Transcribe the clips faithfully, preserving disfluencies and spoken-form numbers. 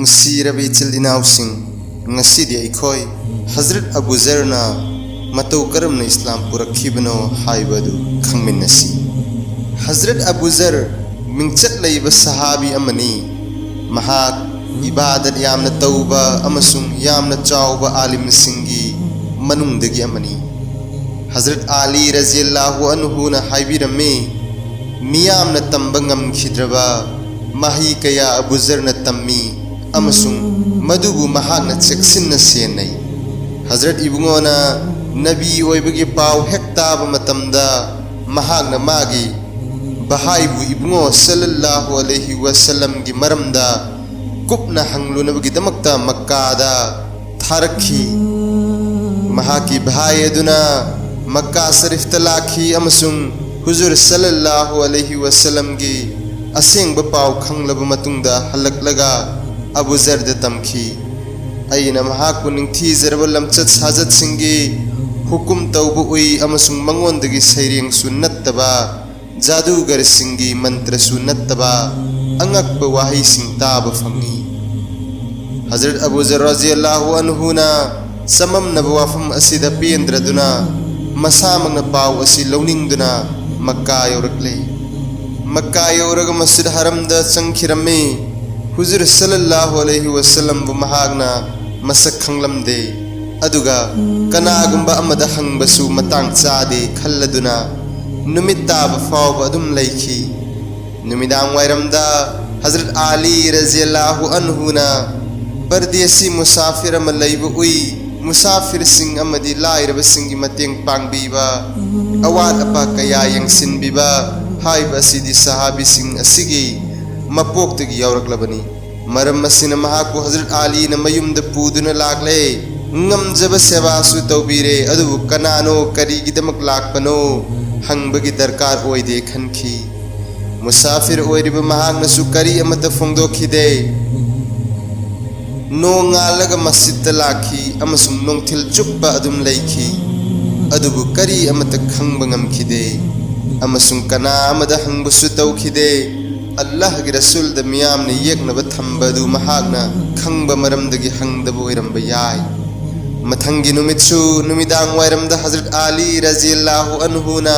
ꯅꯨꯡꯁꯤꯔꯕ ꯏꯆꯤꯜ ꯏꯅꯥꯎꯁꯤꯡ, ꯉꯁꯤꯗꯤ ꯑꯩꯈꯣꯏ ꯍꯖꯔꯠ ꯑꯕꯨ ꯖꯔꯅ ꯃꯇꯧ ꯀꯔꯝꯅ ꯏꯁꯂꯥꯝ ꯄꯨꯔꯛꯈꯤꯕꯅꯣ ꯍꯥꯏꯕ ꯑꯗꯨ ꯈꯪꯃꯤꯟꯅꯁꯤ꯫ ꯍꯖꯔꯠ ꯑꯕꯨ ꯖꯔ ꯃꯤꯡꯆꯠ ꯂꯩꯕ ꯁꯍꯥꯕꯤ ꯑꯃꯅꯤ꯫ ꯃꯍꯥꯛ ꯏꯕꯥꯗꯠ ꯌꯥꯝꯅ ꯇꯧꯕ ꯑꯃꯁꯨꯡ ꯌꯥꯝꯅ ꯆꯥꯎꯕ ꯑꯥꯂꯤꯝꯁꯤꯡꯒꯤ ꯃꯅꯨꯡꯗꯒꯤ ꯑꯃꯅꯤ꯫ ꯍꯖꯔꯠ ꯑꯥꯂꯤ ꯔꯖꯤꯌꯜꯂꯥꯍꯨ ꯑꯟꯍꯨꯅ ꯍꯥꯏꯕꯤꯔꯝꯃꯤ, ꯃꯤꯌꯥꯝꯅ ꯇꯝꯕ ꯉꯝꯈꯤꯗ꯭ꯔꯕ ꯃꯍꯩ ꯀꯌꯥ ꯑꯕꯨ ꯖꯔꯅ ꯇꯝꯃꯤ ꯑꯃꯁꯨꯡ ꯃꯗꯨꯕꯨ ꯃꯍꯥꯛꯅ ꯆꯦꯛꯁꯤꯟꯅ ꯁꯦꯟꯅꯩ꯫ ꯍꯖꯔꯠ ꯏꯕꯨꯡꯉꯣꯅ ꯅꯕꯤ ꯑꯣꯏꯕꯒꯤ ꯄꯥꯎ ꯍꯦꯛ ꯇꯥꯕ ꯃꯇꯝꯗ ꯃꯍꯥꯛꯅ ꯃꯥꯒꯤ ꯚꯥꯏꯕꯨ ꯏꯕꯨꯡꯉꯣ ꯁꯜꯂꯜꯂꯥꯍꯨ ꯑꯂꯩꯍꯤ ꯋꯁꯜꯂꯝꯒꯤ ꯃꯔꯝꯗ ꯀꯨꯞꯅ ꯍꯪꯂꯨꯅꯕꯒꯤꯗꯃꯛꯇ ꯃꯛꯀꯥꯗ ꯊꯥꯔꯛꯈꯤ꯫ ꯃꯍꯥꯛꯀꯤ ꯚꯥꯏ ꯑꯗꯨꯅ ꯃꯛꯀꯥ ꯁꯔꯤꯐꯇ ꯂꯥꯛꯈꯤ ꯑꯃꯁꯨꯡ ꯍꯨꯖꯨꯔ ꯁꯜꯂꯜꯂꯥꯍꯨ ꯑꯂꯩꯍꯤ ꯋꯁꯜꯂꯝꯒꯤ ꯑꯁꯦꯡꯕ ꯄꯥꯎ ꯈꯪꯂꯕ ꯃꯇꯨꯡꯗ ꯍꯜꯂꯛꯂꯒ ꯑꯕꯨ ꯖꯔꯗ ꯇꯝꯈꯤ꯫ ꯑꯩꯅ ꯃꯍꯥꯛꯄꯨ ꯅꯤꯡꯊꯤꯖꯔꯕ ꯂꯝꯆꯠ ꯁꯥꯖꯠꯁꯤꯡꯒꯤ ꯍꯨꯀꯨꯝ ꯇꯧꯕ ꯎꯏ ꯑꯃꯁꯨꯡ ꯃꯉꯣꯟꯗꯒꯤ ꯁꯩꯔꯦꯡꯁꯨ ꯅꯠꯇꯕ, ꯖꯥꯗꯨꯒꯔꯁꯤꯡꯒꯤ ꯃꯟꯇ꯭ꯔꯁꯨ ꯅꯠꯇꯕ ꯑꯉꯛꯄ ꯋꯥꯍꯩꯁꯤꯡ ꯇꯥꯕ ꯐꯪꯏ꯫ ꯍꯖꯔꯠ ꯑꯕꯨ ꯖꯔ ꯔꯖꯤꯌꯜꯂꯥꯍꯨ ꯑꯟꯍꯨꯅ ꯆꯃꯝꯅꯕ ꯋꯥꯐꯝ ꯑꯁꯤꯗ ꯄꯦꯟꯗ꯭ꯔꯗꯨꯅ ꯃꯁꯥꯃꯛꯅ ꯄꯥꯎ ꯑꯁꯤ ꯂꯧꯅꯤꯡꯗꯨꯅ ꯃꯛꯀꯥ ꯌꯧꯔꯛꯂꯦ꯫ ꯃꯛꯀꯥ ꯌꯧꯔꯒ ꯃꯁꯖꯤꯗ ꯍꯔꯝꯗ ꯆꯪꯈꯤꯔꯝꯃꯤ꯫ ꯍꯨꯖꯨꯔ ꯁꯜꯂꯜꯂꯥꯍꯨ ꯑꯂꯩꯍꯤ ꯋꯁꯜꯂꯝꯕꯨ ꯃꯍꯥꯛꯅ ꯃꯁꯛ ꯈꯪꯂꯝꯗꯦ꯫ ꯑꯗꯨꯒ ꯀꯅꯥꯒꯨꯝꯕ ꯑꯃꯗ ꯍꯪꯕꯁꯨ ꯃꯇꯥꯡ ꯆꯥꯗꯦ ꯈꯜꯂꯗꯨꯅ ꯅꯨꯃꯤꯠ ꯇꯥꯕ ꯐꯥꯎꯕ ꯑꯗꯨꯝ ꯂꯩꯈꯤ꯫ ꯅꯨꯃꯤꯗꯥꯡ ꯋꯥꯏꯔꯝꯗ ꯍꯖꯔꯠ ꯑꯥꯂꯤ ꯔꯖꯤꯌꯜꯂꯥꯍꯨ ꯑꯟꯍꯨꯅ ꯄꯔꯗꯦꯁꯤ ꯃꯨꯁꯥꯐꯤꯔ ꯑꯃ ꯂꯩꯕ ꯎꯏ꯫ ꯃꯨꯁꯥꯐꯤꯔꯁꯤꯡ ꯑꯃꯗꯤ ꯂꯥꯏꯔꯕꯁꯤꯡꯒꯤ ꯃꯇꯦꯡ ꯄꯥꯡꯕꯤꯕ, ꯑꯋꯥꯠ ꯑꯄꯥ ꯀꯌꯥ ꯌꯦꯡꯁꯤꯟꯕꯤꯕ ꯍꯥꯏꯕ ꯑꯁꯤꯗꯤ ꯁꯍꯥꯕꯤꯁꯤꯡ ꯑꯁꯤꯒꯤ ꯃꯄꯣꯛꯇꯒꯤ ꯌꯥꯎꯔꯛꯂꯕꯅꯤ꯫ ꯃꯔꯝ ꯑꯁꯤꯅ ꯃꯍꯥꯛꯄꯨ ꯍꯖꯔꯠ ꯑꯥꯂꯤꯅ ꯃꯌꯨꯝꯗ ꯄꯨꯗꯨꯅ ꯂꯥꯛꯂꯦ꯫ ꯉꯝꯖꯕ ꯁꯦꯕꯥꯁꯨ ꯇꯧꯕꯤꯔꯦ, ꯑꯗꯨꯕꯨ ꯀꯅꯥꯅꯣ, ꯀꯔꯤꯒꯤꯗꯃꯛ ꯂꯥꯛꯄꯅꯣ ꯍꯪꯕꯒꯤ ꯗꯔꯀꯥꯔ ꯑꯣꯏꯗꯦ ꯈꯟꯈꯤ꯫ ꯃꯨꯁꯥꯐꯤꯔ ꯑꯣꯏꯔꯤꯕ ꯃꯍꯥꯛꯅꯁꯨ ꯀꯔꯤ ꯑꯃꯠꯇ ꯐꯣꯡꯗꯣꯛꯈꯤꯗꯦ꯫ ꯅꯣꯡꯉꯥꯜꯂꯒ ꯃꯁꯖꯤꯗꯇ ꯂꯥꯛꯈꯤ ꯑꯃꯁꯨꯡ ꯅꯨꯡꯊꯤꯜ ꯆꯨꯞꯄ ꯑꯗꯨꯝ ꯂꯩꯈꯤ, ꯑꯗꯨꯕꯨ ꯀꯔꯤ ꯑꯃꯠꯇ ꯈꯪꯕ ꯉꯝꯈꯤꯗꯦ ꯑꯃꯁꯨꯡ ꯀꯅꯥ ꯑꯃꯗ ꯍꯪꯕꯁꯨ ꯇꯧꯈꯤꯗꯦ꯫ ꯑꯜꯂꯥꯍꯒꯤ ꯔꯁꯨꯜꯗ ꯃꯤꯌꯥꯝꯅ ꯌꯦꯛꯅꯕ ꯊꯝꯕ ꯑꯗꯨ ꯃꯍꯥꯛꯅ ꯈꯪꯕ ꯃꯔꯝꯗꯒꯤ ꯍꯪꯗꯕ ꯑꯣꯏꯔꯝꯕ ꯌꯥꯏ꯫ ꯃꯊꯪꯒꯤ ꯅꯨꯃꯤꯠꯁꯨ ꯅꯨꯃꯤꯗꯥꯡ ꯋꯥꯏꯔꯝꯗ ꯍꯖꯔꯠ ꯑꯥꯂꯤ ꯔꯖꯤꯌꯜꯂꯥꯍꯨ ꯑꯟꯍꯨꯅ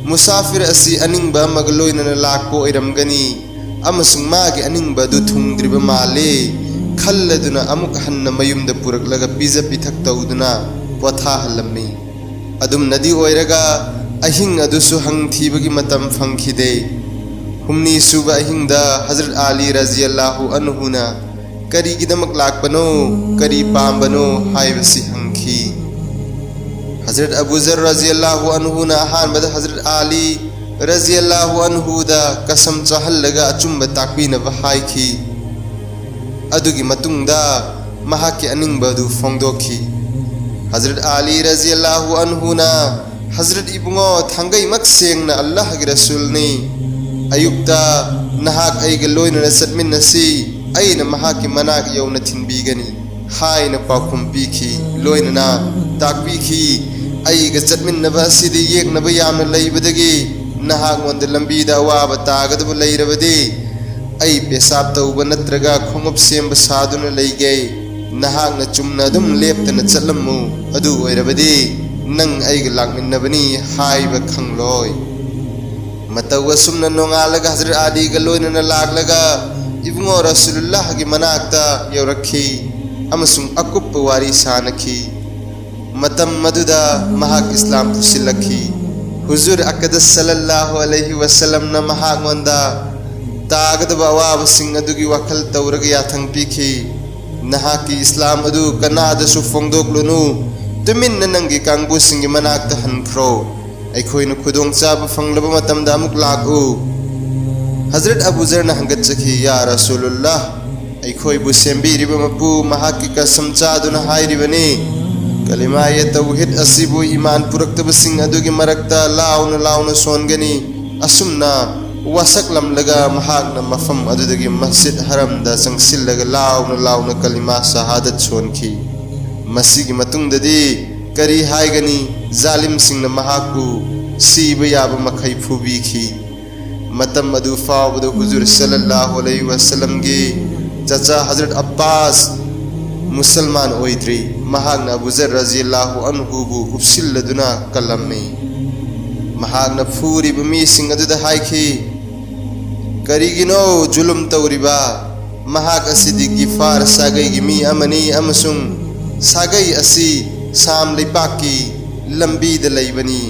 ꯃꯨꯁꯥꯐꯤꯔ ꯑꯁꯤ ꯑꯅꯤꯡꯕ ꯑꯃꯒ ꯂꯣꯏꯅꯅ ꯂꯥꯛꯄ ꯑꯣꯏꯔꯝꯒꯅꯤ ꯑꯃꯁꯨꯡ ꯃꯥꯒꯤ ꯑꯅꯤꯡꯕ ꯑꯗꯨ ꯊꯨꯡꯗ꯭ꯔꯤꯕ ꯃꯥꯜꯂꯦ ꯈꯜꯂꯗꯨꯅ ꯑꯃꯨꯛ ꯍꯟꯅ ꯃꯌꯨꯝꯗ ꯄꯨꯔꯛꯂꯒ ꯄꯤꯖ ꯄꯤꯊꯛ ꯇꯧꯗꯨꯅ ꯄꯣꯊꯥꯍꯜꯂꯝꯃꯤ꯫ ꯑꯗꯨꯝꯅꯗꯤ ꯑꯣꯏꯔꯒ ꯑꯍꯤꯡ ꯑꯗꯨꯁꯨ ꯍꯪꯊꯤꯕꯒꯤ ꯃꯇꯝ ꯐꯪꯈꯤꯗꯦ꯫ ꯍꯨꯝꯅꯤ ꯁꯨꯕ ꯑꯍꯤꯡꯗ ꯍꯖꯔꯠ ꯑꯥꯂꯤ ꯔꯖꯤꯌꯜꯂꯥꯍꯨ ꯑꯟꯍꯨꯅ ꯀꯔꯤꯒꯤꯗꯃꯛ ꯂꯥꯛꯄꯅꯣ, ꯀꯔꯤ ꯄꯥꯝꯕꯅꯣ ꯍꯥꯏꯕꯁꯤ ꯍꯪꯈꯤ꯫ ꯍꯖꯔꯠ ꯑꯕꯨ ꯖꯔ ꯔꯖꯤꯌꯜꯂꯥꯍꯨ ꯑꯟꯍꯨꯅ ꯑꯍꯥꯟꯕꯗ ꯍꯖꯔꯠ ꯑꯥꯂꯤ ꯔꯖꯤꯌꯜꯂꯥꯍꯨ ꯑꯟꯍꯨꯗ ꯀꯁꯝ ꯆꯥꯍꯜꯂꯒ ꯑꯆꯨꯝꯕ ꯇꯥꯛꯄꯤꯅꯕ ꯍꯥꯏꯈꯤ꯫ ꯑꯗꯨꯒꯤ ꯃꯇꯨꯡꯗ ꯃꯍꯥꯛꯀꯤ ꯑꯅꯤꯡꯕ ꯑꯗꯨ ꯐꯣꯡꯗꯣꯛꯈꯤ꯫ ꯍꯖꯔꯠ ꯑꯥꯂꯤ ꯔꯖꯤꯌꯜꯂꯥꯍꯨ ꯑꯟꯍꯨꯅ, "ꯍꯖꯔꯠ ꯏꯕꯨꯡꯉꯣ, ꯊꯥꯡꯒꯩꯃꯛ ꯁꯦꯡꯅ ꯑꯜꯂꯥꯍꯒꯤ ꯔꯁꯨꯜꯅꯤ꯫ ꯑꯌꯨꯛꯇ ꯅꯍꯥꯛ ꯑꯩꯒ ꯂꯣꯏꯅꯅ ꯆꯠꯃꯤꯟꯅꯁꯤ, ꯑꯩꯅ ꯃꯍꯥꯛꯀꯤ ꯃꯅꯥꯛ ꯌꯧꯅ ꯊꯤꯟꯕꯤꯒꯅꯤ" ꯍꯥꯏꯅ ꯄꯥꯎꯈꯨꯝ ꯄꯤꯈꯤ꯫ ꯂꯣꯏꯅꯅ ꯇꯥꯛꯄꯤꯈꯤ, "ꯑꯩꯒ ꯆꯠꯃꯤꯟꯅꯕ ꯑꯁꯤꯗꯤ ꯌꯦꯛꯅꯕ ꯌꯥꯝꯅ ꯂꯩꯕꯗꯒꯤ ꯅꯍꯥꯛꯉꯣꯟꯗ ꯂꯝꯕꯤꯗ ꯑꯋꯥꯕ ꯇꯥꯒꯗꯕ ꯂꯩꯔꯕꯗꯤ ꯑꯩ ꯄꯦꯁꯥꯞ ꯇꯧꯕ ꯅꯠꯇ꯭ꯔꯒ ꯈꯣꯡꯎꯞ ꯁꯦꯝꯕ ꯁꯥꯗꯨꯅ ꯂꯩꯒꯦ꯫ ꯅꯍꯥꯛꯅ ꯆꯨꯝꯅ ꯑꯗꯨꯝ ꯂꯦꯞꯇꯅ ꯆꯠꯂꯝꯃꯨ, ꯑꯗꯨ ꯑꯣꯏꯔꯕꯗꯤ ꯅꯪ ꯑꯩꯒ ꯂꯥꯛꯃꯤꯟꯅꯕꯅꯤ ꯍꯥꯏꯕ ꯈꯪꯂꯣꯏ"꯫ ꯃꯇꯧ ꯑꯁꯨꯝꯅ ꯅꯣꯡꯉꯥꯜꯂꯒ ꯍꯖꯔꯠ ꯑꯥꯂꯤꯒ ꯂꯣꯏꯅꯅ ꯂꯥꯛꯂꯒ ꯏꯕꯨꯡꯉꯣ ꯔꯁꯨꯂꯨꯜꯂꯥꯍꯒꯤ ꯃꯅꯥꯛꯇ ꯌꯧꯔꯛꯈꯤ ꯑꯃꯁꯨꯡ ꯑꯀꯨꯞꯄ ꯋꯥꯔꯤ ꯁꯥꯅꯈꯤ꯫ ꯃꯇꯝ ꯑꯗꯨꯗ ꯃꯍꯥꯛ ꯏꯁꯂꯥꯝ ꯄꯨꯁꯤꯜꯂꯛꯈꯤ꯫ ꯍꯨꯖꯨꯔ ꯑꯀꯗꯁ ꯁꯜꯂꯜꯂꯥꯍꯨ ꯑꯂꯩꯍꯤ ꯋꯁꯜꯂꯝꯅ ꯃꯍꯥꯛꯉꯣꯟꯗ ꯇꯥꯒꯗꯕ ꯑꯋꯥꯕꯁꯤꯡ ꯑꯗꯨꯒꯤ ꯋꯥꯈꯜ ꯇꯧꯔꯒ ꯌꯥꯊꯪ ꯄꯤꯈꯤ꯫ "ꯅꯍꯥꯛꯀꯤ ꯏꯁꯂꯥꯝ ꯑꯗꯨ ꯀꯅꯥꯗꯁꯨ ꯐꯣꯡꯗꯣꯛꯂꯨꯅꯨ꯫ ꯇꯨꯃꯤꯟꯅ ꯅꯪꯒꯤ ꯀꯥꯡꯕꯨꯁꯤꯡꯒꯤ ꯃꯅꯥꯛꯇ ꯍꯟꯈ꯭ꯔꯣ꯫ ꯑꯩꯈꯣꯏꯅ ꯈꯨꯗꯣꯡꯆꯥꯕ ꯐꯪꯂꯕ ꯃꯇꯝꯗ ꯑꯃꯨꯛ ꯂꯥꯛꯎ"꯫ ꯍꯖꯔꯠ ꯑꯕꯨ ꯖꯔꯅ ꯍꯪꯒꯠꯆꯈꯤ, "ꯌꯥ ꯔꯁꯨꯂꯨꯜꯂꯥꯍ, ꯑꯩꯈꯣꯏꯕꯨ ꯁꯦꯝꯕꯤꯔꯤꯕ ꯃꯄꯨ ꯃꯍꯥꯛꯀꯤ ꯀꯁꯝ ꯆꯥꯗꯨꯅ ꯍꯥꯏꯔꯤꯕꯅꯤ, ꯀꯂꯤꯃꯥꯌꯦ ꯇꯧꯍꯤꯗ ꯑꯁꯤꯕꯨ ꯏꯃꯥꯟ ꯄꯨꯔꯛꯇꯕꯁꯤꯡ ꯑꯗꯨꯒꯤ ꯃꯔꯛꯇ ꯂꯥꯎꯅ ꯂꯥꯎꯅ ꯁꯣꯟꯒꯅꯤ"꯫ ꯑꯁꯨꯝꯅ ꯋꯥꯁꯛꯂꯝꯂꯒ ꯃꯍꯥꯛꯅ ꯃꯐꯝ ꯑꯗꯨꯗꯒꯤ ꯃꯁꯖꯤꯗ ꯍꯔꯝꯗ ꯆꯪꯁꯤꯜꯂꯒ ꯂꯥꯎꯅ ꯂꯥꯎꯅ ꯀꯂꯤꯃꯥ ꯁꯍꯥꯗꯠ ꯁꯣꯟꯈꯤ꯫ ꯃꯁꯤꯒꯤ ꯃꯇꯨꯡꯗꯗꯤ ꯀꯔꯤ ꯍꯥꯏꯒꯅꯤ? ꯖꯥꯂꯤꯝꯁꯤꯡꯅ ꯃꯍꯥꯛꯄꯨ ꯁꯤꯕ ꯌꯥꯕ ꯃꯈꯩ ꯐꯨꯕꯤꯈꯤ꯫ ꯃꯇꯝ ꯑꯗꯨ ꯐꯥꯎꯕꯗ ꯍꯨꯖꯨꯔ ꯁꯜꯂꯜꯂꯥꯍꯨ ꯑꯂꯩꯍꯤ ꯋꯥꯁꯜꯂꯝꯒꯤ ꯆꯆꯥ ꯍꯖꯔꯠ ꯑꯞꯕꯥꯁ ꯃꯨꯁꯜꯃꯥꯟ ꯑꯣꯏꯗ꯭ꯔꯤ꯫ ꯃꯍꯥꯛꯅ ꯑꯕꯨ ꯖꯔ ꯔꯖꯤꯌꯜꯂꯥꯍꯨ ꯑꯟꯍꯨꯕꯨ ꯎꯞꯁꯤꯜꯂꯗꯨꯅ ꯀꯜꯂꯝꯃꯤ꯫ ꯃꯍꯥꯛꯅ ꯐꯨꯔꯤꯕ ꯃꯤꯁꯤꯡ ꯑꯗꯨꯗ ꯍꯥꯏꯈꯤ, "ꯀꯔꯤꯒꯤꯅꯣ ꯖꯨꯂꯨꯝ ꯇꯧꯔꯤꯕ? ꯃꯍꯥꯛ ꯑꯁꯤꯗꯤ ꯒꯤꯐꯥꯔ ꯁꯥꯒꯩꯒꯤ ꯃꯤ ꯑꯃꯅꯤ ꯑꯃꯁꯨꯡ ꯁꯥꯒꯩ ꯑꯁꯤ ꯁꯥꯝ ꯂꯩꯄꯥꯛꯀꯤ ꯂꯝꯕꯤꯗ ꯂꯩꯕꯅꯤ꯫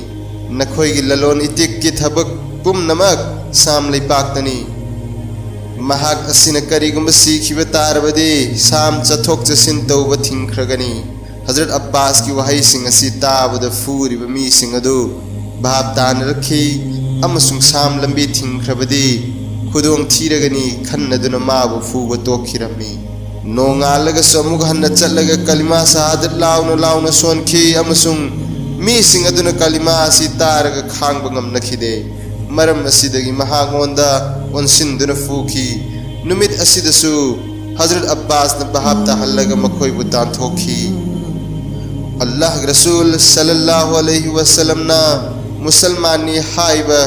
ꯅꯈꯣꯏꯒꯤ ꯂꯂꯣꯟ ꯏꯇꯤꯛꯀꯤ ꯊꯕꯛ ꯄꯨꯝꯅꯃꯛ ꯁꯥꯝ ꯂꯩꯄꯥꯛꯇꯅꯤ꯫ ꯃꯍꯥꯛ ꯑꯁꯤꯅ ꯀꯔꯤꯒꯨꯝꯕ ꯁꯤꯈꯤꯕ ꯇꯥꯔꯕꯗꯤ ꯁꯥꯝ ꯆꯠꯊꯣꯛ ꯆꯠꯁꯤꯟ ꯇꯧꯕ ꯊꯤꯡꯈ꯭ꯔꯒꯅꯤ"꯫ ꯍꯖꯔꯠ ꯑꯞꯕꯥꯁꯀꯤ ꯋꯥꯍꯩꯁꯤꯡ ꯑꯁꯤ ꯇꯥꯕꯗ ꯐꯨꯔꯤꯕ ꯃꯤꯁꯤꯡ ꯑꯗꯨ ꯚꯥꯞ ꯇꯥꯅꯔꯛꯈꯤ ꯑꯃꯁꯨꯡ ꯁꯥꯝ ꯂꯝꯕꯤ ꯊꯤꯡꯈ꯭ꯔꯕꯗꯤ ꯈꯨꯗꯣꯡ ꯊꯤꯔꯒꯅꯤ ꯈꯟꯅꯗꯨꯅ ꯃꯥꯕꯨ ꯐꯨꯕ ꯇꯣꯛꯈꯤꯔꯝꯃꯤ꯫ ꯅꯣꯡꯉꯥꯜꯂꯒꯁꯨ ꯑꯃꯨꯛ ꯍꯟꯅ ꯆꯠꯂꯒ ꯀꯂꯤꯃꯥ ꯁꯍꯥꯗꯠ ꯂꯥꯎꯅ ꯂꯥꯎꯅ ꯁꯣꯟꯈꯤ ꯑꯃꯁꯨꯡ ꯃꯤꯁꯤꯡ ꯑꯗꯨꯅ ꯀꯂꯤꯃꯥ ꯑꯁꯤ ꯇꯥꯔꯒ ꯈꯥꯡꯕ ꯉꯝꯅꯈꯤꯗꯦ꯫ ꯃꯔꯝ ꯑꯁꯤꯗꯒꯤ ꯃꯍꯥꯛꯉꯣꯟꯗ ꯑꯣꯟꯁꯤꯟꯗꯨꯅ ꯐꯨꯈꯤ꯫ ꯅꯨꯃꯤꯠ ꯑꯁꯤꯗꯁꯨ ꯍꯖꯔꯠ ꯑꯞꯕꯥꯁꯅ ꯚꯥꯞ ꯇꯥꯍꯜꯂꯒ ꯃꯈꯣꯏꯕꯨ ꯇꯥꯟꯊꯣꯛꯈꯤ꯫ ꯑꯜꯂꯥꯍꯒꯤ ꯔꯁꯨꯜ ꯁꯜꯂꯜꯂꯥꯍꯨ ꯑꯂꯩꯍꯤ ꯋꯥꯁꯜꯂꯝꯅ ꯃꯨꯁꯜꯃꯥꯟꯅꯤ ꯍꯥꯏꯕ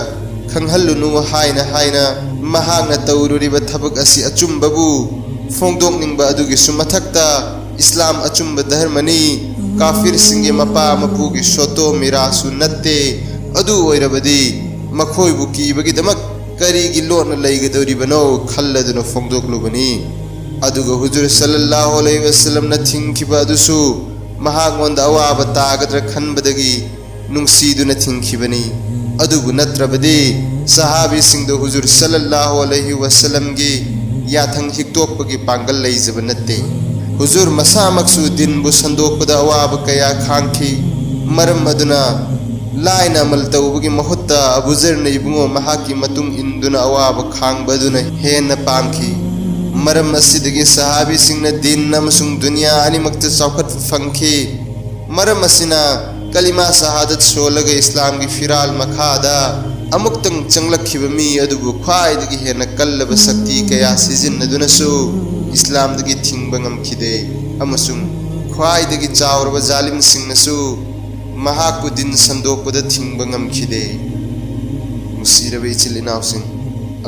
ꯈꯪꯍꯜꯂꯨꯅꯨ ꯍꯥꯏꯅ ꯍꯥꯏꯅ ꯃꯍꯥꯛꯅ ꯇꯧꯔꯨꯔꯤꯕ ꯊꯕꯛ ꯑꯁꯤ ꯑꯆꯨꯝꯕꯕꯨ ꯐꯣꯡꯗꯣꯛꯅꯤꯡꯕ ꯑꯗꯨꯒꯤꯁꯨ ꯃꯊꯛꯇ ꯏꯁꯂꯥꯝ ꯑꯆꯨꯝꯕ ꯙꯔꯃꯅꯤ, ꯀꯥꯐꯤꯔꯁꯤꯡꯒꯤ ꯃꯄꯥ ꯃꯄꯨꯒꯤ ꯁꯣꯇꯣ ꯃꯤꯔꯥꯁꯨ ꯅꯠꯇꯦ꯫ ꯑꯗꯨ ꯑꯣꯏꯔꯕꯗꯤ ꯃꯈꯣꯏꯕꯨ ꯀꯤꯕꯒꯤꯗꯃꯛ ꯀꯔꯤꯒꯤ ꯂꯣꯠꯅ ꯂꯩꯒꯗꯧꯔꯤꯕꯅꯣ ꯈꯜꯂꯗꯨꯅ ꯐꯣꯡꯗꯣꯛꯂꯨꯕꯅꯤ꯫ ꯑꯗꯨꯒ ꯍꯨꯖꯨꯔ ꯁꯜꯂꯜꯂꯥꯍꯨ ꯑꯂꯩꯍꯤ ꯋꯥꯁꯜꯂꯝꯅ ꯊꯤꯡꯈꯤꯕ ꯑꯗꯨꯁꯨ ꯃꯍꯥꯛꯉꯣꯟꯗ ꯑꯋꯥꯕ ꯇꯥꯒꯗ꯭ꯔꯥ ꯈꯟꯕꯗꯒꯤ ꯅꯨꯡꯁꯤꯗꯨꯅ ꯊꯤꯡꯈꯤꯕꯅꯤ꯫ ꯑꯗꯨꯕꯨ ꯅꯠꯇ꯭ꯔꯕꯗꯤ ꯁꯍꯥꯕꯤꯁꯤꯡꯗ ꯍꯨꯖꯨꯔ ꯁꯜꯂꯜꯂꯥꯍꯨ ꯑꯂꯩꯍꯤ ꯋꯥꯁꯜꯂꯝꯒꯤ ꯌꯥꯊꯪ ꯍꯤꯛꯇꯣꯛꯄꯒꯤ ꯄꯥꯡꯒꯜ ꯂꯩꯖꯕ ꯅꯠꯇꯦ꯫ ꯍꯨꯖꯨꯔ ꯃꯁꯥꯃꯛꯁꯨ ꯗꯤꯟꯕꯨ ꯁꯟꯗꯣꯛꯄꯗ ꯑꯋꯥꯕ ꯀꯌꯥ ꯈꯥꯡꯈꯤ꯫ ꯃꯔꯝ ꯑꯗꯨꯅ ꯂꯥꯏꯅ ꯑꯃꯜ ꯇꯧꯕꯒꯤ ꯃꯍꯨꯠꯇ ꯑꯕꯨ ꯖꯔꯅ ꯏꯕꯨꯡꯉꯣ ꯃꯍꯥꯛꯀꯤ ꯃꯇꯨꯡ ꯏꯟꯗꯨꯅ ꯑꯋꯥꯕ ꯈꯥꯡꯕ ꯑꯗꯨꯅ ꯍꯦꯟꯅ ꯄꯥꯝꯈꯤ꯫ ꯃꯔꯝ ꯑꯁꯤꯗꯒꯤ ꯁꯍꯥꯕꯤꯁꯤꯡꯅ ꯗꯤꯟ ꯑꯃꯁꯨꯡ ꯗꯨꯅꯤꯌꯥ ꯑꯅꯤꯃꯛꯇ ꯆꯥꯎꯈꯠꯄ ꯐꯪꯈꯤ꯫ ꯃꯔꯝ ꯑꯁꯤꯅ ꯀꯂꯤꯃꯥ ꯁꯍꯥꯗꯠ ꯁꯣꯜꯂꯒ ꯏꯁꯂꯥꯝꯒꯤ ꯐꯤꯔꯥꯜ ꯃꯈꯥꯗ ꯑꯃꯨꯛꯇꯪ ꯆꯪꯂꯛꯈꯤꯕ ꯃꯤ ꯑꯗꯨꯕꯨ ꯈ꯭ꯋꯥꯏꯗꯒꯤ ꯍꯦꯟꯅ ꯀꯜꯂꯕ ꯁꯛꯇꯤ ꯀꯌꯥ ꯁꯤꯖꯤꯟꯅꯗꯨꯅꯁꯨ ꯏꯁꯂꯥꯝꯗꯒꯤ ꯊꯤꯡꯕ ꯉꯝꯈꯤꯗꯦ, ꯑꯃꯁꯨꯡ ꯈ꯭ꯋꯥꯏꯗꯒꯤ ꯆꯥꯎꯔꯕ ꯖꯥꯂꯤꯝꯁꯤꯡꯅꯁꯨ ꯃꯍꯥꯛꯄꯨ ꯗꯤꯟ ꯁꯟꯗꯣꯛꯄꯗ ꯊꯤꯡꯕ ꯉꯝꯈꯤꯗꯦ꯫ ꯅꯨꯡꯁꯤꯔꯕ ꯏꯆꯤꯜ ꯏꯅꯥꯎꯁꯤꯡ,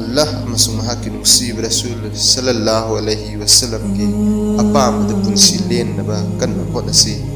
ꯑꯜꯂꯥꯍ ꯑꯃꯁꯨꯡ ꯃꯍꯥꯛꯀꯤ ꯅꯨꯡꯁꯤꯕ ꯔꯁꯨꯜ ꯁꯜꯂꯜꯂꯥꯍꯨ ꯑꯂꯩꯍꯤ ꯋꯁꯜꯂꯝꯒꯤ ꯑꯄꯥꯝꯕꯗ ꯄꯨꯟꯁꯤ ꯂꯦꯟꯅꯕ ꯀꯟꯅ ꯍꯣꯠꯅꯁꯤ꯫